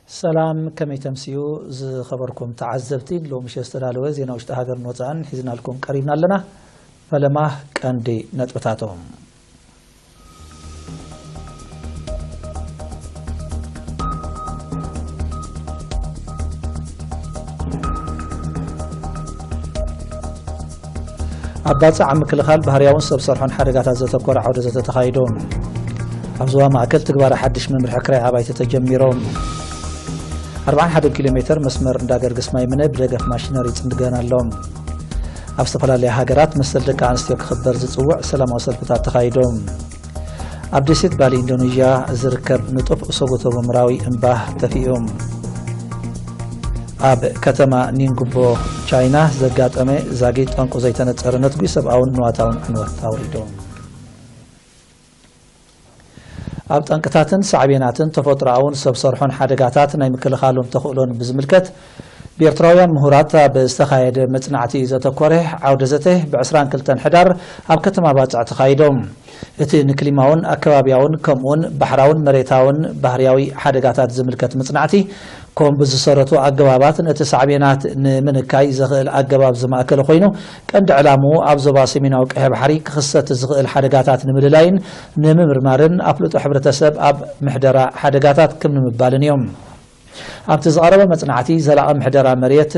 ሰላም፣ ከመይ ተምስዩ ዝኸበርኩም ተዓዘብቲ? ሎሚ ምሸት ዝተዳለወ ዜና ውሽጢ ሃገርን ወጻእን ሒዝናልኩም ቀሪብና ኣለና። ፈለማ ቀንዲ ነጥብታቶም። ኣብ ባጽዕ ኣብ ምክልኻል ባህርያውን ሰብ ሰርሖን ሓደጋታት ዘተኮረ ዓውደ ዘተ ተኻይዱ። ኣብ ዞባ ማእከል ትግባረ ሓድሽ መምርሒ ክራይ ኣባይቲ ተጀሚሮም። ኣርባዓን ሓደን ኪሎ ሜተር መስመር እንዳ ገርግስ ማይ ምነ ብደገፍ ማሽነሪ ይጽንገን ኣሎ። ኣብ ዝተፈላለያ ሃገራት መሰል ደቂ ኣንስትዮ ክኽበር ዝጽውዕ ሰላማዊ ሰልፍታት ተኻይዱ። ኣብ ደሴት ባሊ ኢንዶኔዥያ ዝርከብ ንጡፍ ሰጎቶ ጎመራዊ እምባ ተፊኡ። ኣብ ከተማ ኒንጉቦ ቻይና ዘጋጠመ ዛጊት ጠንቁ ዘይተነጸረ ነትጒ ሰብኣውን ንዋታውን ዕንወት ኣውሪዱ። ኣብ ጠንቅታትን ሳዕቤናትን ተፈጥሮኣውን ሰብ ሰርሖን ሓደጋታት ናይ ምክልኻሉን ተኽእሎን ብዝምልከት ብኤርትራውያን ምሁራት ኣብ ዝተኻየደ መጽናዕቲ ዘተኮረ ዓውደ ዘተ ብ ዕስራን ክልተን ሕዳር ኣብ ከተማ ባጽዕ ተኻይዱ። እቲ ንክሊማውን ኣከባብያውን ከምኡውን ባሕራውን መሬታውን ባህርያዊ ሓደጋታት ዝምልከት መጽናዕቲ፣ ከምኡ ብዝሰረቱ ኣገባባት ነቲ ሳዕቤናት ንምንካይ ዘኽእል ኣገባብ ዝማእከለ ኮይኑ፣ ቀንዲ ዕላምኡ ኣብ ዞባ ሰሜናዊ ቀይሕ ባሕሪ ክኽሰት ዝኽእል ሓደጋታት ንምልላይን ንምምርማርን ኣፍልጦ ሕብረተሰብ ኣብ ምሕደራ ሓደጋታት ክም ንምባልን እዮም። ኣብቲ ዝቐረበ መጽናዕቲ፣ ዘላቒ ምሕደራ መሬት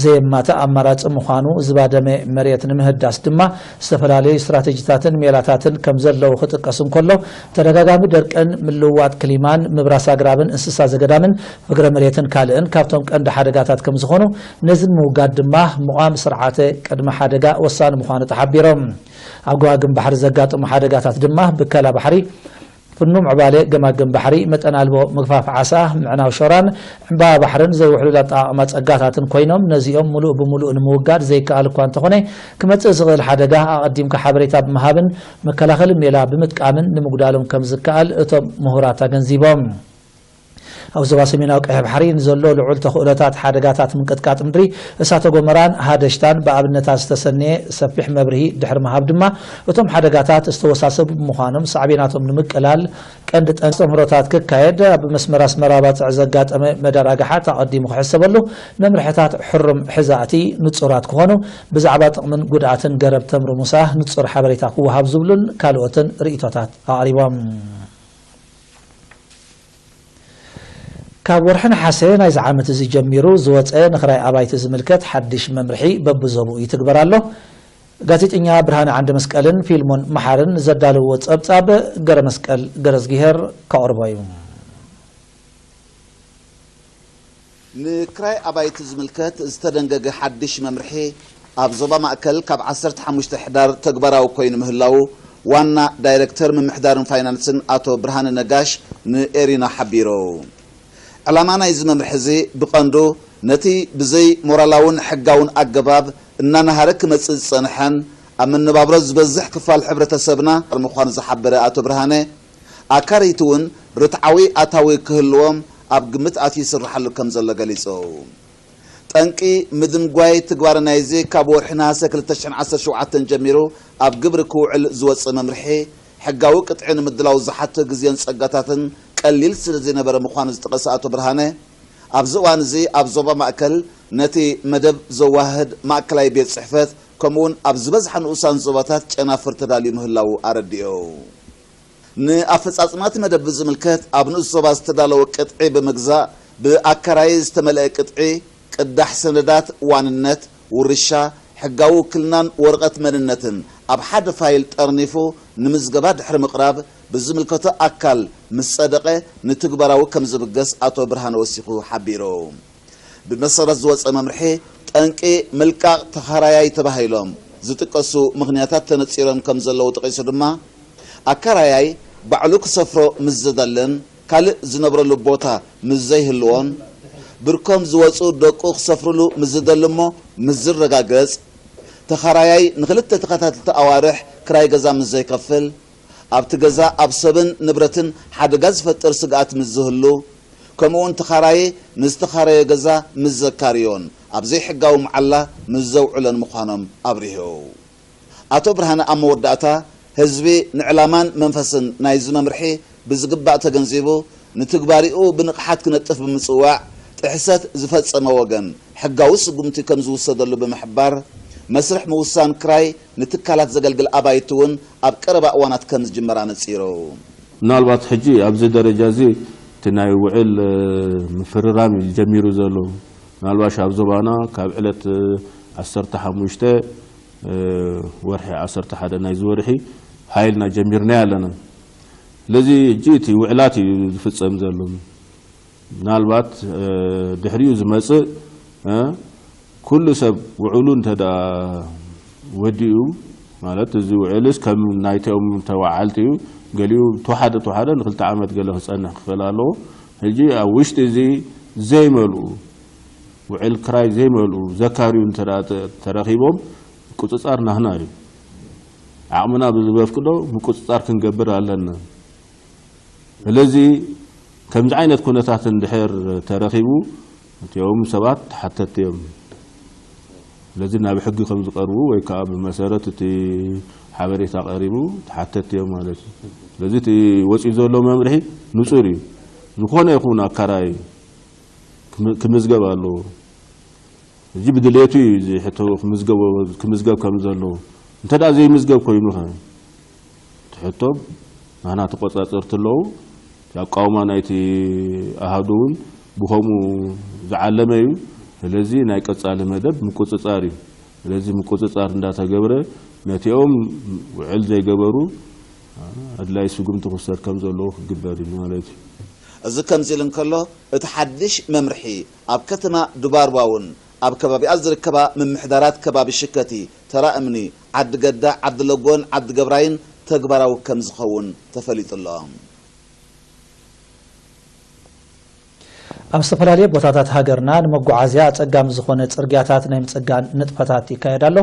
ዘየማትእ ኣማራጺ ምዃኑ፣ ዝባደመ መሬት ንምህዳስ ድማ ዝተፈላለዩ ስትራተጂታትን ሜላታትን ከም ዘለዉ ክጥቀስ እንከሎ፣ ተደጋጋሚ ደርቅን ምልውዋጥ ክሊማን ምብራስ ኣግራብን እንስሳ ዘገዳምን ፍግረ መሬትን ካልእን ካብቶም ቀንዲ ሓደጋታት ከም ዝኾኑ፣ ነዚ ንምውጋድ ድማ ምቋም ስርዓተ ቅድመ ሓደጋ ወሳኒ ምዃኑ ተሓቢሮም። ኣብ ገማግም ባሕሪ ዘጋጥሙ ሓደጋታት ድማ ብከላ ባሕሪ፣ ፍኑው ምዕባለ ገማግም ባሕሪ፣ መጠን ኣልቦ ምግፋፍ ዓሳ፣ ምዕናው ሸራን ዕምባባ ባሕርን ዘይውሕሉል ኣጠቓቕማ ጸጋታትን ኮይኖም፣ ነዚኦም ምሉእ ብምሉእ ንምውጋድ ዘይከኣል እኳ እንተኾነ፣ ክመጽእ ዝኽእል ሓደጋ ኣቐዲምካ ሓበሬታ ብምሃብን መከላኸሊ ሜላ ብምጥቃምን ንምጉዳሎም ከም ዝከኣል እቶም ምሁራት ኣገንዚቦም። ኣብ ዞባ ሰሜናዊ ቀይሕ ባሕሪ ንዘሎ ልዑል ተኽእሎታት ሓደጋታት ምንቅጥቃጥ ምድሪ፣ እሳተ ጎመራን ሃደሽታን ብኣብነታት ዝተሰነየ ሰፊሕ መብርሂ ድሕሪ ምሃብ ድማ፣ እቶም ሓደጋታት ዝተወሳሰቡ ብምዃኖም ሳዕቤናቶም ንምቅላል ቀንዲ ጠንቂ ኣስተምህሮታት ክካየድ ኣብ መስመር ኣስመራ ባጽዕ ዘጋጠመ መደራግሓት ኣቐዲሙ ክሕሰበሉ፣ መምርሕታት ሕሩም ሕዛእቲ ንጹራት ክኾኑ፣ ብዛዕባ ጥቕምን ጉድኣትን ገረብ ተምሪ ሙሳ ንጹር ሓበሬታ ክወሃብ ዝብሉን ካልኦትን ርእይቶታት ኣቕሪቦም። ካብ ወርሒ ነሓሰ ናይዚ ዓመት እዚ ጀሚሩ ዝወጸ ንኽራይ ኣባይቲ ዝምልከት ሓድሽ መምርሒ በብዞብኡ ይትግበር ኣሎ። ጋዜጠኛ ብርሃነ ዓንደ መስቀልን ፊልሞን መሓርን ዘዳለውዎ ጸብጻብ ገረ መስቀል ገረዝግሄር ከቕርቦ እዩ። ንክራይ ኣባይቲ ዝምልከት ዝተደንገገ ሓድሽ መምርሒ ኣብ ዞባ ማእከል ካብ ዓሰርተ ሓሙሽተ ሕዳር ተግባራዊ ኮይኑ ምህላዉ ዋና ዳይረክተር ምምሕዳርን ፋይናንስን ኣቶ ብርሃነ ነጋሽ ንኤሪና ሓቢሩ። ዕላማ ናይዚ መምርሒ እዚ ብቐንዱ ነቲ ብዘይ ሞራላውን ሕጋውን ኣገባብ እናናሃረ ክመጽእ ዝጸንሐን ኣብ መነባብሮ ዝበዝሕ ክፋል ሕብረተሰብና ምዃኑ ዝሓበረ ኣቶ ብርሃነ፣ ኣካረይቲ እውን ርትዓዊ ኣታዊ ክህልዎም ኣብ ግምት ኣትዩ ይስርሓሉ ከም ዘሎ ገሊጹ። ጠንቂ ምድንጓይ ትግባረ ናይዚ ካብ ወርሒ ነሃሰ ክልተ ሽሕን ዓሰርተ ሸውዓተን ጀሚሩ ኣብ ግብሪ ክውዕል ዝወጽእ መምርሒ፣ ሕጋዊ ቅጥዒ ንምድላው ዝሓቶ ግዜን ጸጋታትን ቀሊል ስለ ዘይነበረ ምዃኑ ዝጠቐሰ ኣቶ ብርሃነ፣ ኣብዚ እዋን እዚ ኣብ ዞባ ማእከል ነቲ መደብ ዘዋህድ ማእከላይ ቤት ጽሕፈት፣ ከምኡውን ኣብ ዝበዝሓ ንኡሳን ዞባታት ጨናፍር ተዳልዩ ምህላዉ ኣረዲኡ። ንኣፈጻጽማ እቲ መደብ ብዝምልከት፣ ኣብ ንኡስ ዞባ ዝተዳለወ ቅጥዒ ብምግዛእ፣ ብኣከራዪ ዝተመልአ ቅጥዒ፣ ቅዳሕ ሰነዳት ዋንነት፣ ውርሻ፣ ሕጋዊ ውክልናን ወረቐት መንነትን ኣብ ሓደ ፋይል ጠርኒፉ ንምዝገባ ድሕሪ ምቕራብ፣ ብዝምልከቶ ኣካል ምስ ጸደቐ፣ ንትግባራዊ ከም ዝብገስ ኣቶ ብርሃነ ወሲኹ ሓቢሩ። ብመሰረት ዝወጸ መምርሒ፣ ጠንቂ ምልቃቕ ተኻራያይ ተባሂሎም ዝጥቀሱ ምኽንያታት ተነጺሮም ከም ዘለዉ ጠቒሱ ድማ፣ ኣከራያይ ባዕሉ ክሰፍሮ ምስ ዝደልን ካልእ ዝነብረሉ ቦታ ምስ ዘይህልዎን፣ ብርኮም ዝወጹ ደቁ ክሰፍርሉ ምስ ዝደሊ እሞ ምስ ዝረጋገጽ፣ ተኻራያይ ንኽልተ ተኸታተልቲ ኣዋርሕ ክራይ ገዛ ምስ ዘይከፍል፣ ኣብቲ ገዛ ኣብ ሰብን ንብረትን ሓደጋ ዝፈጥር ስግኣት ምስ ዝህሉ፣ ከምኡውን ተኻራዪ ንዝተኻረዮ ገዛ ምስ ዘካርዮን ኣብ ዘይሕጋዊ መዓላ ምስ ዘውዕሎን ምዃኖም ኣብሪሁ። ኣቶ ብርሃነ ኣብ መወዳእታ፣ ህዝቢ ንዕላማን መንፈስን ናይዚ መምርሒ ብዝግባእ ተገንዚቡ፣ ንትግባሪኡ ብንቕሓት ክነጥፍ ብምጽዋዕ፣ ጥሕሰት ዝፈጸመ ወገን ሕጋዊ ስጉምቲ ከም ዝውሰደሉ ብምሕባር፣ መስርሕ ምውሳን ክራይ ንትካላት ዘገልግል ኣባይቲ እውን ኣብ ቀረባ እዋናት ከም ዝጅመር ኣነጺሩ። ምናልባት ሕጂ ኣብዚ ደረጃ እዚ እቲ ናይ ውዕል ምፍርራም እዩ ጀሚሩ ዘሎ። ምናልባሽ ኣብ ዞባና ካብ ዕለት ዓሰርተ ሓሙሽተ ወርሒ ዓሰርተ ሓደ ናይዚ ወርሒ ሃይልና ጀሚርና ኣለና። ስለዚ ሕጂ እቲ ውዕላት እዩ ዝፍጸም ዘሎ። ምናልባት ድሕሪኡ ዝመጽእ ኩሉ ሰብ ውዕሉ እንተ ደኣ ወዲኡ፣ ማለት እዚ ውዕልስ ከም ናይቶም ተዋዓልቲ እዩ፣ ገሊኡ ተዋሓደ ተዋሓደ ንክልተ ዓመት ገለ ክጸንሕ ክኽእል ኣለዎ። ሕጂ ኣብ ውሽጢ እዚ ዘይመልኡ፣ ውዕል ክራይ ዘይመልኡ ዘካርዩ እንተ ደኣ ተ-፣ ተረኺቦም፣ ምቁጽጻር ናህና እዩ። ዓቕምና ብዝበፍቅዶ ምቁጽጻር ክንገብር ኣለና። ስለዚ ከምዚ ዓይነት ኩነታት እንድሕር ተረኺቡ፣ እቲኦም ሰባት ተሓተትቲ እዮም። ስለዚ ናብ ሕጊ ከም ዝቐርቡ ወይ ከዓ ብመሰረት እቲ ሓበሬታ ቀሪቡ ተሓተትቲ እዮም ማለት እዩ። ስለዚ እቲ ወፂኡ ዘሎ መምርሒ ንፁር እዩ። ዝኾነ ይኹን ኣካራይ ክም-፣ ክምዝገብ ኣለዎ። እዚ ብድሌቱ እዩ እዚ ሕቶ ክምዝገቦ-፣ ክምዝገብ ከም ዘለዎ። እንተ ደኣ ዘይምዝገብ ኮይኑ ኸ? እቲ ሕቶ ናህና ተቆጻጸርቲ ኣለዉ። እቲ ኣቃውማ ናይቲ ኣሃዱ እውን ብኸምኡ ዝዓለመ እዩ። ስለዚ ናይ ቀጻሊ መደብ ምቁጽጻር እዩ። ስለዚ ምቁጽጻር እንዳተገብረ ነቲኦም ውዕል ዘይገበሩ ኣድላይ ስጉምቲ ክውሰድ ከም ዘለዎ ክግበር እዩ ማለት እዩ። እዚ ከምዚ ኢሉ እንከሎ፣ እቲ ሓድሽ መምርሒ ኣብ ከተማ ዱባርባ እውን ኣብ ከባቢኣ ዝርከባ ምምሕዳራት ከባቢ ሽከቲ፣ ተራ እምኒ፣ ዓዲ ገዳ፣ ዓዲ ለጎን ዓዲ ገብራይን ተግባራዊ ከም ዝኸውን ተፈሊጡ ኣሎ። ኣብ ዝተፈላለየ ቦታታት ሃገርና ንመጓዓዝያ ኣጸጋሚ ዝኾነ ጽርግያታት ናይ ምጽጋን ንጥፈታት ይካየድ ኣሎ።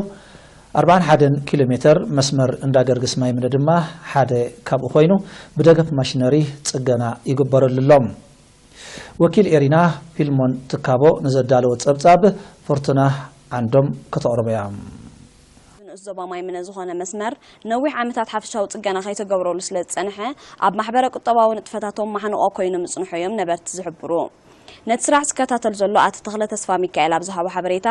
ኣርባዓን ሓደን ኪሎ ሜተር መስመር እንዳ ገርግስ ማይ ምነ ድማ ሓደ ካብኡ ኮይኑ ብደገፍ ማሽነሪ ጽገና ይግበረሉ ኣሎ። ወኪል ኤሪና ፊልሞን ትካቦ ንዘዳለዎ ጸብጻብ ፎርቱና ዓንዶም ከተቕርቦ እያ። ንኡስ ዞባ ማይ ምነ ዝኾነ መስመር ነዊሕ ዓመታት ሓፈሻዊ ጽገና ከይተገብረሉ ስለ ዝጸንሐ፣ ኣብ ማሕበረ ቁጠባዊ ንጥፈታቶም ማሕንቖ ኮይኑ ምጽንሑ እዮም ነበርቲ ዝሕብሩ። ነቲ ስራሕ ዝከታተል ዘሎ ኣቶ ተኽለ ተስፋ ሚካኤል ኣብ ዝሃቦ ሓበሬታ፣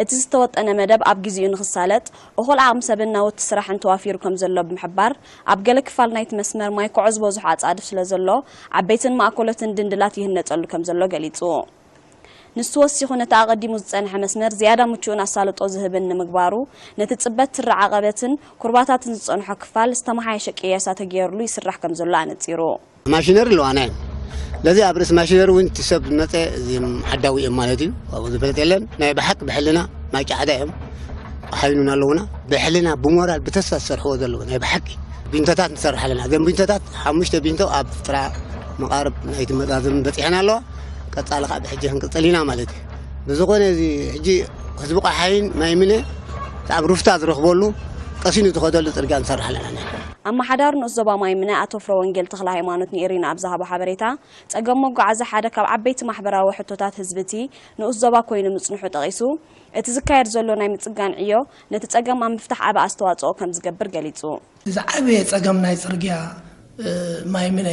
እቲ ዝተወጠነ መደብ ኣብ ግዜኡ ንኽሳለጥ፣ እኹል ዓቕሚ ሰብን ናውቲ ስራሕን ተዋፊሩ ከም ዘሎ ብምሕባር፣ ኣብ ገለ ክፋል ናይቲ መስመር ማይ ኮዖ ዝበዝሖ ኣጻድፍ ስለ ዘሎ፣ ዓበይትን ማእከሎትን ድንድላት ይህነጸሉ ከም ዘሎ ገሊጹ። ንሱ ወሲኹ፣ ነቲ ኣቐዲሙ ዝጸንሐ መስመር ዝያዳ ምቹእን ኣሳልጦ ዝህብን ንምግባሩ፣ ነቲ ጽበት ትሪ ዓቐበትን ኩርባታትን ዝጸንሖ ክፋል ዝተመሓየሸ ቅየሳ ተገይርሉ ይስራሕ ከም ዘሎ ኣነጺሩ። ማሽነሪ ኣለዋና እየን። ስለዚ ኣብ ርእሲ ማሽነሪ እውን እቲ ሰብ ዝመፀ እዚም ሓዳዊ እዮም ማለት እዩ። ኣብኡ ዝፈልጥ የለን። ናይ ብሓቂ ብሕልና ማይ ጫዕዳ እዮም። ኣሓይኑና ኣለውና። ብሕልና ብሞራል ብተስፋ ዝሰርሕዎ ዘለዉ ናይ ብሓቂ ቢንቶታት ንሰርሕ ኣለና። እዘን ቢንቶታት ሓሙሽተ ቢንቶ ኣብ ጥራ መቓርብ ናይቲ መዛዘሚ በፂሐን ኣለዋ። ቀፃሊ ከዓ ብሕጂ ክንቅፅል ኢና ማለት እዩ። ብዝኾነ እዚ ሕጂ ህዝቢ ቆሓይን ማይ ምነ ኣብ ሩፍታ ዝረኽበሉ ቀሲኑ ዝኸደሉ ፅርግያ ንሰርሕ ኣለና። ኣመሓዳሪ ንኡስ ዞባ ማይ ምነ ኣቶ ፍረ ወንጌል ተኽለ ሃይማኖት ንኤሪና ኣብ ዝሃቦ ሓበሬታ፣ ጸገም መጓዓዝያ ሓደ ካብ ዓበይቲ ማሕበራዊ ሕቶታት ህዝቢ እቲ ንኡስ ዞባ ኮይኑ ምጽንሑ ጠቒሱ፣ እቲ ዝካየድ ዘሎ ናይ ምጽጋን ዕዮ ነቲ ጸገም ኣብ ምፍታሕ ዓቢ ኣስተዋጽኦ ከም ዝገብር ገሊጹ። ዝዓበየ ጸገም ናይ ጽርግያ፣ እ፣ ማይ ምነ፣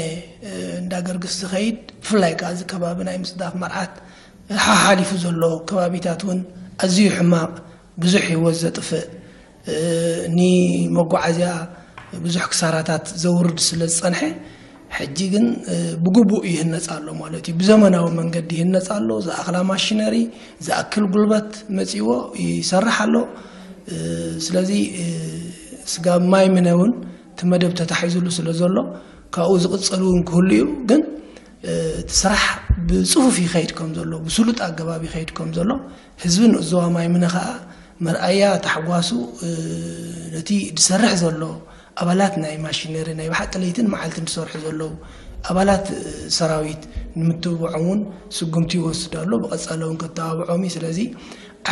እ፣ እንዳ ገርግስ ዝኸይድ፣ ብፍላይ ከኣ እዚ ከባቢ ናይ ምስዳፍ መርዓት፣ እ፣ ሓሓሊፉ ዘሎ ከባቢታት እውን ኣዝዩ ሕማቕ፣ ብዙሕ ህይወት ዘጥፍእ፣ እ፣ ንመጓዓዝያ ብዙሕ ክሳራታት ዘውርድ ስለ ዝጸንሐ፣ ሕጂ ግን፣ እ፣ ብግቡእ ይህነጽ ኣሎ ማለት እዩ። ብዘመናዊ መንገዲ ይህነጽ ኣሎ። ዝኣኽላ ማሽነሪ፣ ዝኣክል ጉልበት መጺዎ ይሰርሕ ኣሎ። እ፣ ስለዚ፣ እ፣ ስጋብ ማይ ምነ እውን እቲ መደብ ተታሒዙሉ ስለ ዘሎ፣ ካብኡ ዝቕጽል እውን ክህሉ እዩ። ግን፣ እ፣ እቲ ስራሕ ብጽፉፍ ይኸይድ ከም ዘሎ፣ ብስሉጥ ኣገባብ ይኸይድ ከም ዘሎ፣ ህዝቢ ንኡስ ዞባ ማይ ምነ ኸኣ መርኣያ ታሕጓሱ፣ እ፣ ነቲ ዝሰርሕ ዘሎ ኣባላት ናይ ማሽነሪ፣ ናይ ብሓቂ ለይትን መዓልትን ዝሰርሑ ዘለዉ ኣባላት፣ እ፣ ሰራዊት ንምትብብዖም እውን ስጉምቲ ይወስድ ኣሎ። ብቐጻሊ እውን ከተባብዖም እዩ። ስለዚ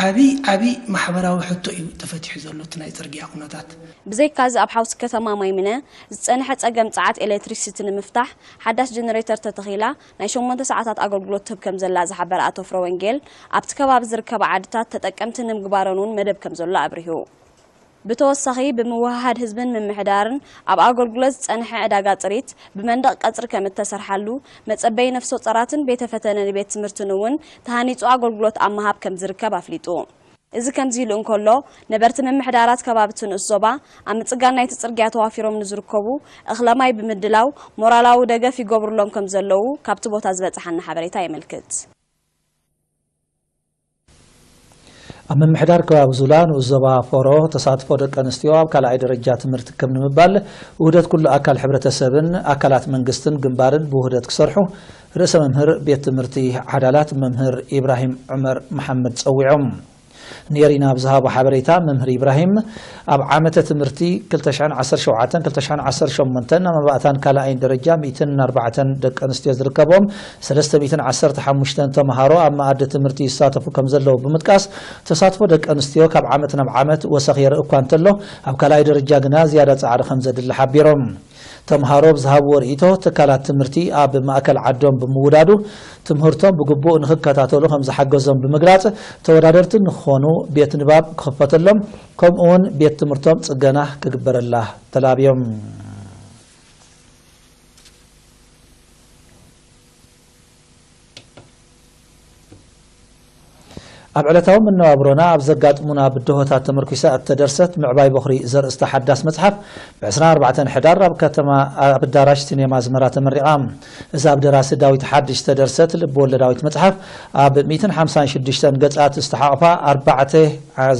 ዓቢ፣ ዓቢ ማሕበራዊ ሕቶ እዩ ተፈቲሑ ዘሎ እቲ ናይ ጽርግያ ኩነታት። ብዘይካዚ ኣብ ሓውሲ ከተማ ማይ ምነ ዝጸንሐ ጸገም ጸዓት ኤሌክትሪክሲቲ ንምፍታሕ ሓዳስ ጀነሬተር ተተኺላ ናይ ሸሞንተ ሰዓታት ኣገልግሎት ትህብ ከም ዘላ ዝሓበረ ኣቶ ፍረ ወንጌል፣ ኣብቲ ከባቢ ዝርከባ ዓድታት ተጠቀምቲ ንምግባረን እውን መደብ ከም ዘሎ ኣብሪሁ። ብተወሳኺ ብምውህሃድ ህዝብን ምምሕዳርን ኣብ ኣገልግሎት ዝጸንሐ ዕዳጋ ጥሪት ብመንደቕ ቀጽሪ ከም እተሰርሓሉ፣ መጸበይ ነፍሰ ጾራትን ቤተ ፈተነ ንቤት ትምህርትን እውን ተሃኒጹ ኣገልግሎት ኣብ ምሃብ ከም ዝርከብ ኣፍሊጡ። እዚ ከምዚ ኢሉ እንከሎ፣ ነበርቲ ምምሕዳራት ከባቢ እቲ ንኡስ ዞባ ኣብ ምጽጋን ናይቲ ጽርግያ ተዋፊሮም ንዝርከቡ እኽለ ማይ ብምድላው ሞራላዊ ደገፍ ይገብሩሎም ከም ዘለዉ ካብቲ ቦታ ዝበጽሓና ሓበሬታ የመልክት። ኣብ ምምሕዳር ከባቢ ዙላ ንኡስ ዞባ ፎሮ ተሳትፎ ደቂ ኣንስትዮ ኣብ ካልኣይ ደረጃ ትምህርቲ ከም ንምባል ውህደት ኩሉ ኣካል ሕብረተሰብን ኣካላት መንግስትን ግንባርን ብውህደት ክሰርሑ ርእሰ መምህር ቤት ትምህርቲ ዓዳላት መምህር ኢብራሂም ዑመር መሓመድ ጸዊዖም። ኔሪና ኣብ ዝሃቦ ሓበሬታ መምህር ኢብራሂም ኣብ ዓመተ ትምህርቲ ክልተ ሽሕን ዓሰርተ ሸውዓተን ክልተ ሽሕን ዓሰርተ ሸሞንተን ኣብ መባእታን ካልኣይን ደረጃ ሚእትን ኣርባዕተን ደቂ ኣንስትዮ ዝርከቦም ሰለስተ ሚእትን ዓሰርተ ሓሙሽተን ተምሃሮ ኣብ መኣዲ ትምህርቲ ይሳተፉ ከም ዘለዉ ብምጥቃስ፣ ተሳትፎ ደቂ ኣንስትዮ ካብ ዓመት ናብ ዓመት ወሰኽ የርኢ እኳ እንተሎ፣ ኣብ ካልኣይ ደረጃ ግና ዝያዳ ጻዕሪ ከም ዘድሊ ሓቢሮም። ተምሃሮ ብዝሃብዎ ርእይቶ፣ ትካላት ትምህርቲ ኣብ ማእከል ዓዶም ብምውዳዱ፣ ትምህርቶም ብግቡእ ንኽከታተሉ ከም ዝሓገዞም ብምግላጽ፣ ተወዳደርቲ ንኽኾኑ ቤት ንባብ ክኽፈተሎም፣ ከምኡውን ቤት ትምህርቶም ጽገና ክግበረላ ተላብዮም። ኣብ ዕለታዊ መነባብሮና ኣብ ዘጋጥሙና ብድሆታት ተመርኲሳ እተደርሰት ምዕባይ በኹሪ ዘርእስታ ሓዳስ መጽሓፍ ብ ዕስራን ኣርባዕተን ሕዳር ኣብ ከተማ ኣብ ኣዳራሽ ሲኔማ ኣዝመራ ተመሪቓ። እዛ ብ ደራሲ ዳዊት ሓድሽ ዝተደርሰት ልብ ወለዳዊት መጽሓፍ ኣብ ሚእትን ሓምሳን ሽዱሽተን ገጻት ዝተሓቑፋ ኣርባዕተ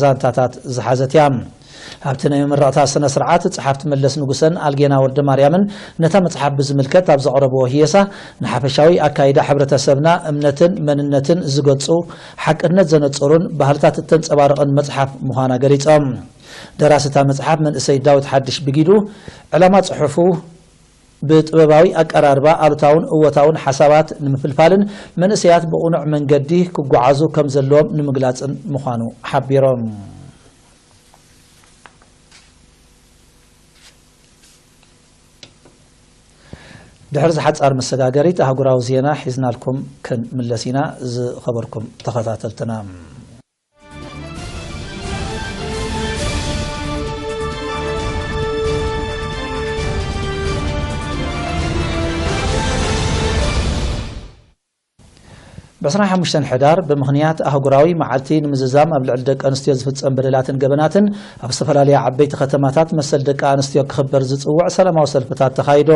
ዛንታታት ዝሓዘት እያ። ኣብቲ ናይ መመረቕታ ስነ ስርዓት ጸሓፍቲ መለስ ንጉሰን ኣልጌና ወልደማርያምን ነታ መጽሓፍ ብዝምልከት ኣብ ዘቕረብዎ ህየሳ፣ ንሓፈሻዊ ኣካይዳ ሕብረተሰብና እምነትን መንነትን ዝገልጹ፣ ሓቅነት ዘነጽሩን ባህልታት እተንጸባርቕን መጽሓፍ ምዃና ገሊጾም። ደራሲ እታ መጽሓፍ መንእሰይ ዳዊት ሓድሽ ብጊዱ፣ ዕላማ ጽሑፉ ብጥበባዊ ኣቀራርባ ኣሉታውን እወታውን ሓሳባት ንምፍልፋልን መንእሰያት ብቕኑዕ መንገዲ ክጓዓዙ ከም ዘለዎም ንምግላጽን ምዃኑ ሓቢሮም። ድሕሪ ዝሓጻር መሰጋገሪት ኣህጉራዊ ዜና ሒዝናልኩም ክንምለስ ኢና፣ ዝኸበርኩም ተኸታተልትና። ብ ዕስራን ሓሙሽተን ሕዳር ብምኽንያት ኣህጉራዊ መዓልቲ ንምዝዛም ኣብ ልዕሊ ደቂ ኣንስትዮ ዝፍጸም በደላትን ገበናትን ኣብ ዝተፈላለያ ዓበይቲ ከተማታት መሰል ደቂ ኣንስትዮ ክኽበር ዝጽውዕ ሰላማዊ ሰልፍታት ተኻይዱ።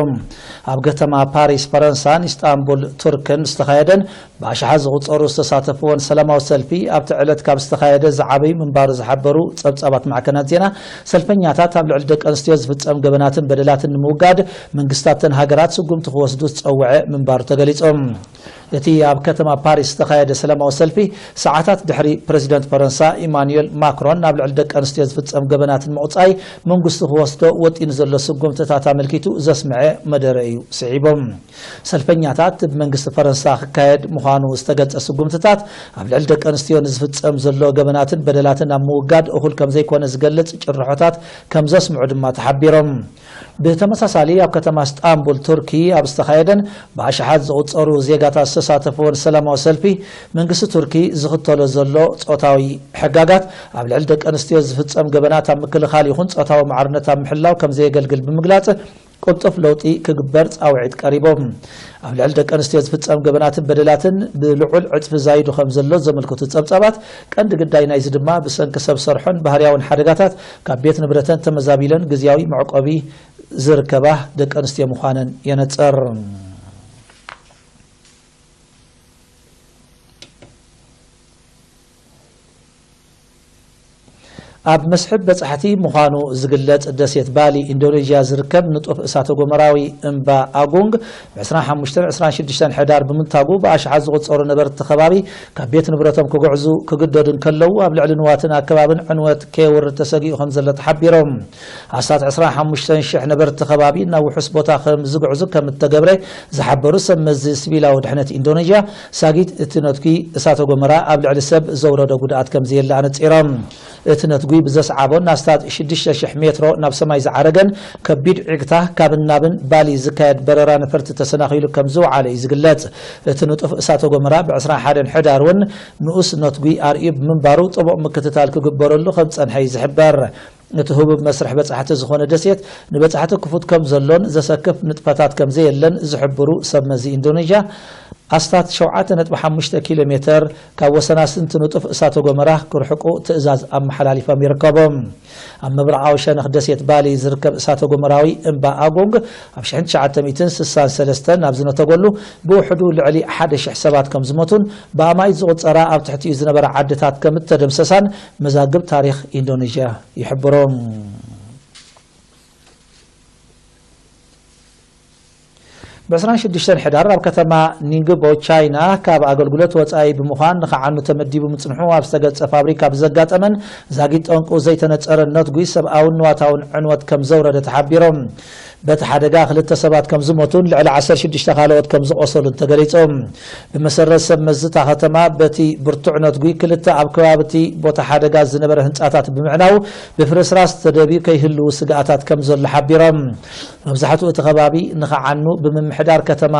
ኣብ ከተማ ፓሪስ ፈረንሳን ኢስጣንቡል ቱርክን ዝተኻየደን ብኣሽሓት ዝቑጸሩ ዝተሳተፍዎን ሰላማዊ ሰልፊ ኣብቲ ዕለት ካብ ዝተኻየደ ዝዓበዩ ምንባሩ ዝሓበሩ ጸብጻባት ማዕከናት ዜና፣ ሰልፈኛታት ኣብ ልዕሊ ደቂ ኣንስትዮ ዝፍጸም ገበናትን በደላትን ንምውጋድ መንግስታተን ሃገራት ስጉምቲ ክወስዱ ዝጸውዐ ምንባሩ ተገሊጹ። እቲ ኣብ ከተማ ፓሪስ ዝተኻየደ ሰላማዊ ሰልፊ፣ ሰዓታት ድሕሪ ፕረዚደንት ፈረንሳ ኢማኑኤል ማክሮን ናብ ልዕሊ ደቂ ኣንስትዮ ዝፍጸም ገበናትን ምቑጻይ መንግስቱ ክወስዶ ወጢኑ ዘሎ ስጉምትታት ኣመልኪቱ ዘስምዐ መደረ እዩ ስዒቦም። ሰልፈኛታት ብመንግስቲ ፈረንሳ ክካየድ ምዃኑ ዝተገልጸ ስጉምትታት፣ ኣብ ልዕሊ ደቂ ኣንስትዮ ንዝፍጸም ዘሎ ገበናትን በደላትን ኣብ ምውጋድ እኹል ከም ዘይኮነ ዝገልጽ ጭርሖታት ከም ዘስምዑ ድማ ተሓቢሮም። ብተመሳሳሊ ኣብ ከተማ እስጣንቡል ቱርኪ ኣብ ዝተኻየደን ብኣሽሓት ዝቑጸሩ ዜጋታት ዝተሳተፍዎን ሰላማዊ ሰልፊ፣ መንግስቲ ቱርኪ ዝኽተሎ ዘሎ ጾታዊ ሕጋጋት ኣብ ልዕሊ ደቂ ኣንስትዮ ዝፍጸም ገበናት ኣብ ምክልኻል ይኹን ጾታዊ ማዕርነት ኣብ ምሕላው ከም ዘየገልግል ብምግላጽ፣ ቅልጡፍ ለውጢ ክግበር ጻውዒት ቀሪቦም። ኣብ ልዕሊ ደቂ ኣንስትዮ ዝፍጸም ገበናትን በደላትን ብልዑል ዕጽፊ ዛይዱ ከም ዘሎ ዘመልክቱ ጸብጻባት፣ ቀንዲ ግዳይ ናይዚ ድማ ብሰንኪ ሰብ ሰርሖን ባህርያውን ሓደጋታት ካብ ቤት ንብረተን ተመዛቢለን ግዝያዊ መዕቆቢ ዝርከባ ደቂ ኣንስትዮ ምዃነን የነጽር። ኣብ መስሕብ በጻሕቲ ምዃኑ ዝግለጽ ደሴት ባሊ ኢንዶኔዥያ ዝርከብ ንጡፍ እሳተ ጎመራዊ እምባ ኣጉንግ ብ ዕስራን ሓሙሽተን ዕስራን ሽዱሽተን ሕዳር ብምንታጉ ብኣሽሓት ዝቑጸሩ ነበርቲ ከባቢ ካብ ቤት ንብረቶም ክግዕዙ ክግደዱ እንከለዉ ኣብ ልዕሊ ንዋትን ኣከባብን ዕንወት ከየውርድ ተሰጊኡ ከም ዘሎ ተሓቢሮም። ኣስታት ዕስራን ሓሙሽተን ሽሕ ነበርቲ ከባቢ ናብ ውሑስ ቦታ ከም ዝግዕዙ ከም እተገብረ ዝሓበሩ ሰብ መዚ ሲቪላዊ ድሕነት ኢንዶኔዥያ፣ ሳጊት እቲ ነትጒ እሳተ ጎመራ ኣብ ልዕሊ ሰብ ዘውረዶ ጉድኣት ከም ዘየለ ኣነጺሮም። እቲ ነትጒ ብዘስዓቦን ኣስታት ሽዱሽተ ሽሕ ሜትሮ ናብ ሰማይ ዝዓረገን ከቢድ ዒግታ፣ ካብን ናብን ባሊ ዝካየድ በረራ ነፈርቲ ተሰናኺሉ ከም ዝወዓለ እዩ ዝግለጽ። እቲ ንጡፍ እሳተ ጎመራ ብ ዕስራን ሓደን ሕዳር እውን ንኡስ ነትጒ ኣርእዩ ብምንባሩ፣ ጥቡቕ ምክትታል ክግበረሉ ከም ዝጸንሐ እዩ ዝሕበር። እቲ ህቡብ መስርሕ በጻሕቲ ዝኾነ ደሴት ንበጻሕቲ ክፉት ከም ዘሎን ዘሰክፍ ንጥፈታት ከም ዘየለን ዝሕብሩ ሰብ መዚ ኢንዶኔዥያ፣ ኣስታት ሸውዓተ ነጥቢ ሓሙሽተ ኪሎ ሜተር ካብ ወሰናስንቲ ንጡፍ እሳተ ጎመራ ክርሕቁ ትእዛዝ ኣመሓላሊፎም ይርከቡ። ኣብ ምብራቓዊ ሸነኽ ደሴት ባሊ ዝርከብ እሳተ ጎመራዊ እምባ ኣጎንግ ኣብ ሽሕን ትሽዓተ ሚእትን ስሳን ሰለስተን ናብ ዝነተገሉ ብውሕዱ ልዕሊ ሓደ ሽሕ ሰባት ከም ዝሞቱን ብኣማኢት ዝቑጸራ ኣብ ትሕቲኡ ዝነበራ ዓድታት ከም እተደምሰሳን መዛግብ ታሪኽ ኢንዶኔዥያ ይሕብሩ። ብ ዕስራን ሽዱሽተን ሕዳር ኣብ ከተማ ኒንግቦ ቻይና ካብ ኣገልግሎት ወጻኢ ብምዃን ንኸዓኑ ተመዲቡ ምጽንሑ ኣብ ዝተገልጸ ፋብሪካ ብዘጋጠመን ዛጊድ ጠንቁ ዘይተነጸረ ነትጒ ሰብኣውን ንዋታውን ዕንወት ከም ዘውረደ ተሓቢሮም። በቲ ሓደጋ ክልተ ሰባት ከም ዝሞቱን ልዕሊ ዓሰርተ ሽዱሽተ ካልኦት ከም ዝቖሰሉን ተገሊጹ። ብመሰረት ሰብ መዚ እታ ከተማ በቲ ብርቱዕ ነትጒ ክልተ ኣብ ከባቢ እቲ ቦታ ሓደጋ ዝነበረ ህንጻታት ብምዕናው ብፍርስራስ ተደብዩ ከይህልዉ ስግኣታት ከም ዘሎ ሓቢሮም። መብዛሕትኡ እቲ ከባቢ ንኸዓኑ ብምምሕዳር ከተማ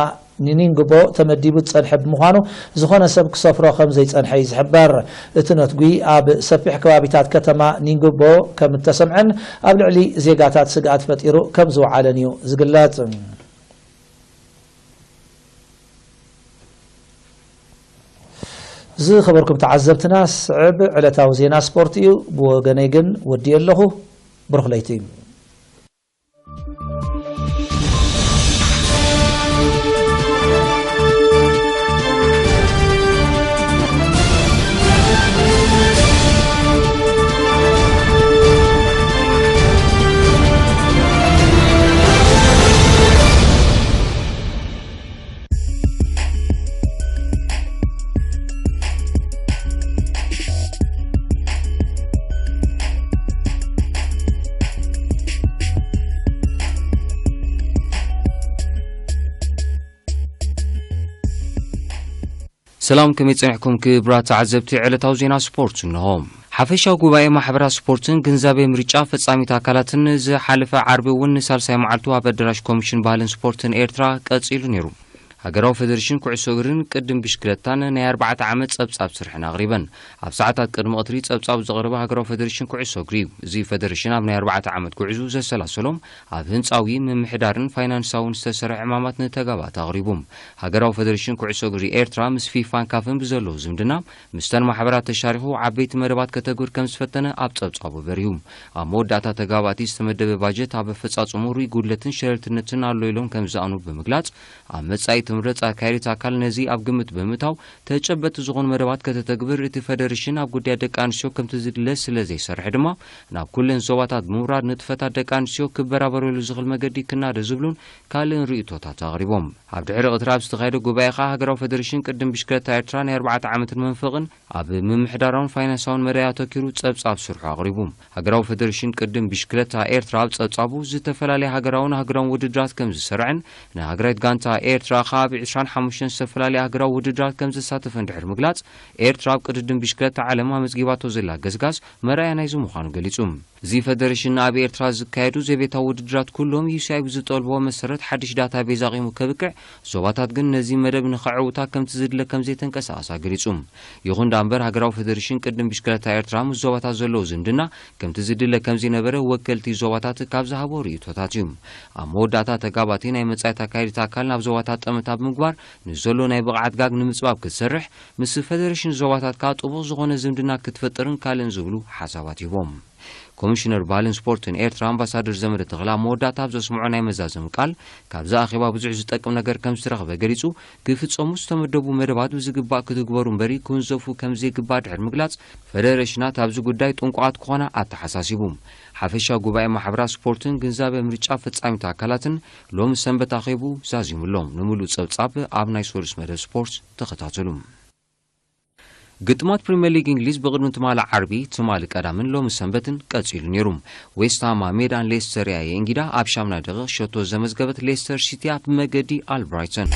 ኒኒንግቦ ተመዲቡ ዝጸንሐ ብምዃኑ ዝኾነ ሰብ ክሰፍሮ ከም ዘይጸንሐ እዩ ዝሕበር። እቲ ነትጒ ኣብ ሰፊሕ ከባቢታት ከተማ ኒንግቦ ከም እተሰምዐን ኣብ ልዕሊ ዜጋታት ስግኣት ፈጢሩ ከም ዝወዓለን እዩ ዝግለጽ። ዝኸበርኩም ተዓዘብትና፣ ስዕብ ዕለታዊ ዜና ስፖርት እዩ። ብወገነይ ግን ወዲእ ኣለኹ። ብሩኽ ለይቲ። ሰላም፣ ከመይ ጸኒሕኩም ክቡራት ተዓዘብቲ? ዕለታዊ ዜና ስፖርት እንሆ። ሓፈሻዊ ጉባኤ ማሕበራት ስፖርትን ግንዛቤ ምርጫ ፈጻሚት ኣካላትን ዝሓለፈ ዓርቢ እውን ንሳልሳይ መዓልቱ ኣብ ኣዳራሽ ኮሚሽን ባህልን ስፖርትን ኤርትራ ቀጺሉ ነይሩ። ሃገራዊ ፈደሬሽን ኩዕሶ እግርን ቅድም ብሽክለታን ናይ ኣርባዕተ ዓመት ጸብጻብ ስርሐን ኣቕሪበን። ኣብ ሰዓታት ቅድሚ ቀትሪ ጸብጻብ ዘቕረበ ሃገራዊ ፈደሬሽን ኩዕሶ እግሪ እዩ። እዚ ፈደሬሽን ኣብ ናይ ኣርባዕተ ዓመት ጉዕዙ ዘሰላሰሎም ኣብ ህንጻዊ፣ ምምሕዳርን ፋይናንሳውን ዝተሰርሐ ዕማማት ንተጋባእቲ ኣቕሪቡ። ሃገራዊ ፈደሬሽን ኩዕሶ እግሪ ኤርትራ ምስ ፊፋን ካፍን ብዘለዎ ዝምድና፣ ምስተን ማሕበራት ተሻሪኹ ዓበይቲ መደባት ከተግብር ከም ዝፈተነ ኣብ ጸብጻቡ በሪሁ። ኣብ መወዳእታ ተጋባእቲ ዝተመደበ ባጀት ኣብ ኣፈጻጽሙ ርኡይ ጉድለትን ሸለልትነትን ኣሎ ኢሎም ከም ዝኣምኑ ብምግላጽ፣ ኣብ መጻኢ ትምረጽ ኣካያዲት ኣካል ነዚ ኣብ ግምት ብምእታው ተጨበጥቲ ዝኾኑ መደባት ከተተግብር እቲ ፈደሬሽን ኣብ ጉዳያት ደቂ ኣንስትዮ ከምቲ ዝድለ ስለ ዘይሰርሕ ድማ ናብ ኩለን ዞባታት ብምውራድ ንጥፈታት ደቂ ኣንስትዮ ክበራበረሉ ዝኽእል መገዲ ክናደ ዝብሉን ካልእን ርእይቶታት ኣቕሪቦም። ኣብ ድሕሪ ቀትሪ ኣብ ዝተኻየደ ጉባኤ ከኣ ሃገራዊ ፈደሬሽን ቅድም ብሽክለታ ኤርትራ ናይ ኣርባዕተ ዓመትን መንፈቕን ኣብ ምምሕዳራውን ፋይናንሳውን መዳይ ኣተኪሩ ጸብጻብ ስርሑ ኣቕሪቡ። ሃገራዊ ፈደሬሽን ቅድም ብሽክለታ ኤርትራ ኣብ ጸብጻቡ ዝተፈላለየ ሃገራውን ኣህጉራውን ውድድራት ከም ዝሰርዐን ንሃገራዊት ጋንታ ኤርትራ ከኣ ኣብ ዕስራን ሓሙሽተን ዝተፈላለየ ሃገራዊ ውድድራት ከም ዝሳተፈን ድሕሪ ምግላጽ፣ ኤርትራ ኣብ ቅድድም ብሽክለታ ዓለም ኣመዝጊባቶ ዘላ ገስጋስ መርኣያ ናይዚ ምዃኑ ገሊጹ። እዚ ፈደሬሽን ኣብ ኤርትራ ዝካየዱ ዘቤታዊ ውድድራት ኩሎም ዩ ሲ ኣይ ብዝጠልቦ መሰረት ሓድሽ ዳታቤዝ ኣቒሙ ከብቅዕ፣ ዞባታት ግን ነዚ መደብ ንኸዕውታ ከምቲ ዝድለ ከም ዘይተንቀሳቐሳ ገሊጹ። ይኹን ደኣ እምበር፣ ሃገራዊ ፈደሬሽን ቅድም ብሽክለታ ኤርትራ ምስ ዞባታት ዘለዎ ዝምድና ከምቲ ዝድለ ከም ዘይነበረ ወከልቲ ዞባታት ካብ ዝሃቦ ርእይቶታት እዩ። ኣብ መወዳእታ፣ ተጋባቲ ናይ መጻኢት ኣካያዲት ኣካል ናብ ዞባታት ጠመታ ብምግባር ንዘሎ ናይ ብቕዓት ጋግ ንምጽባብ ክትሰርሕ፣ ምስ ፈደሬሽን ዞባታት ከኣ ጥቡቕ ዝኾነ ዝምድና ክትፈጥርን ካልእን ዝብሉ ሓሳባት ሂቦም። ኮሚሽነር ባህልን ስፖርትን ኤርትራ ኣምባሳደር ዘመደ ተኽለ ኣብ መወዳእታ ኣብ ዘስምዖ ናይ መዛዘሚ ቃል፣ ካብዚ ኣኼባ ብዙሕ ዝጠቅም ነገር ከም ዝተረኽበ ገሊጹ፣ ክፍጸሙ ዝተመደቡ መደባት ብዝግባእ ክትግበሩ እምበሪ ክውንዘፉ ከም ዘይግባእ ድሕሪ ምግላጽ፣ ፈደሬሽናት ኣብዚ ጉዳይ ጥንቁቓት ክኾና ኣተሓሳሲቡ። ሓፈሻዊ ጉባኤ ማሕበራት ስፖርትን ግንዛቤ ምርጫ ፈጻሚት ኣካላትን ሎሚ ሰንበት ኣኼቡ ዛዚሙሎም። ንምሉእ ጸብጻብ ኣብ ናይ ሶሉስ መደብ ስፖርት ተኸታተሉ። ግጥማት ፕሪምየር ሊግ እንግሊዝ ብቕድሚ ትማሊ ዓርቢ፣ ትማሊ ቀዳምን ሎሚ ሰንበትን ቀጺሉ ነይሩ። ዌስትሃም ኣብ ሜዳን ሌስተር ያየ እንጊዳ ኣብ ሻምናይ ደቂቕ ሸቶ ዘመዝገበት ሌስተር ሲቲያ ብመገዲ ኣልብራይተን።